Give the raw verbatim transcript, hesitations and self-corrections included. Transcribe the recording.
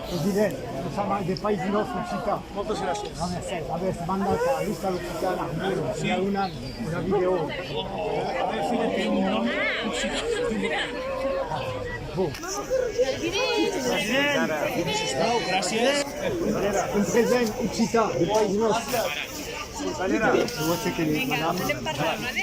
President, nous sommes de Païs Nòstre Occitan. Moltes gràcies. Gràcies. Avètz mandat a Vista l'Occitana, una, una, una vidèo. Bon. President, gràcies. Un present occitan de Païs Nòstre. Venga, podem parlar, vale?